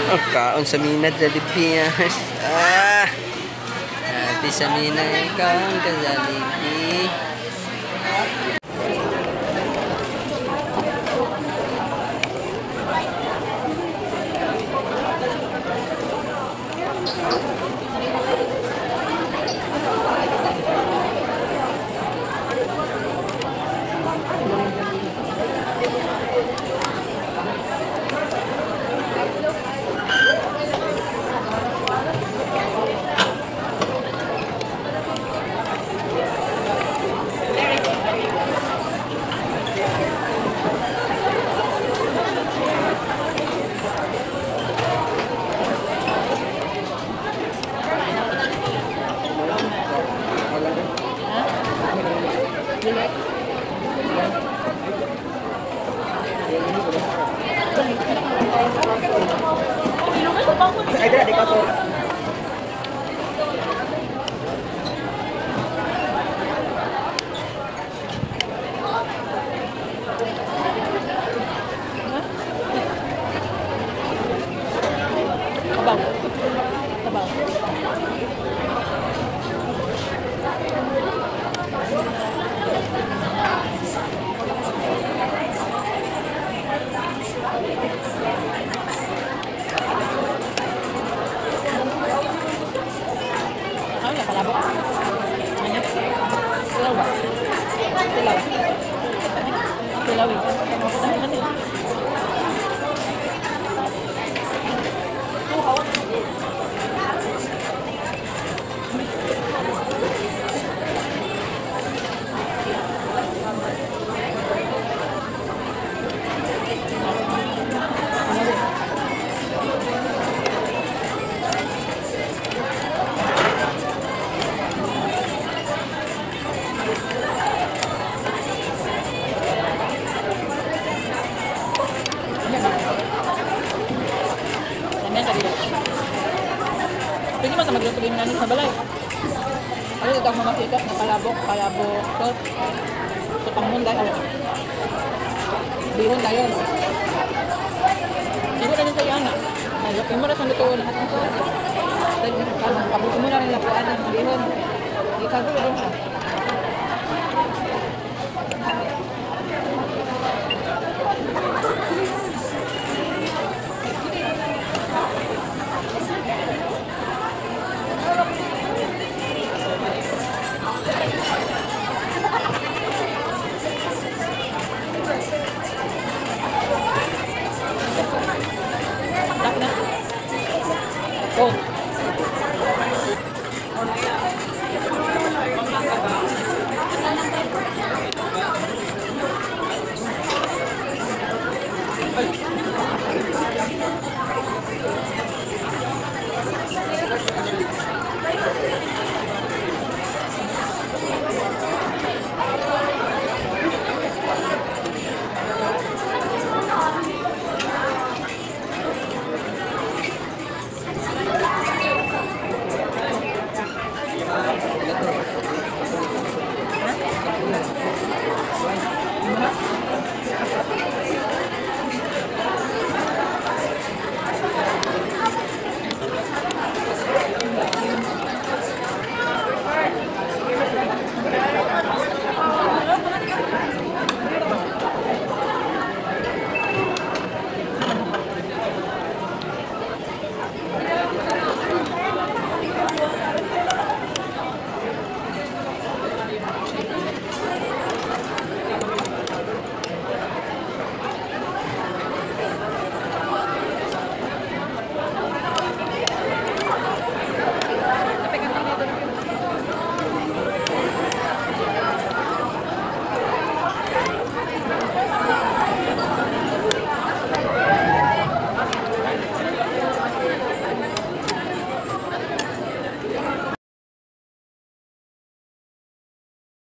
Oh, kaon sa Mina Jollibee. Ah! Ate Samina, kaon ka Jollibee. Ay, di ka so. Kabaw. Kabaw. Ano, palabok? Ano? Silaw ba? Silaw. Silaw eh. Ano eh? Pwede man sa magluto din nanin sa balay. Ano ito ang mga sikat na palabok, palabok, so, so panghon tayo. Bihon tayo. Ibo na din sa yana. Ay, imo na sa luto lahat ng sauce. Dahil kabuto mo na rin lapuan ng bihon. Ikagulo din siya.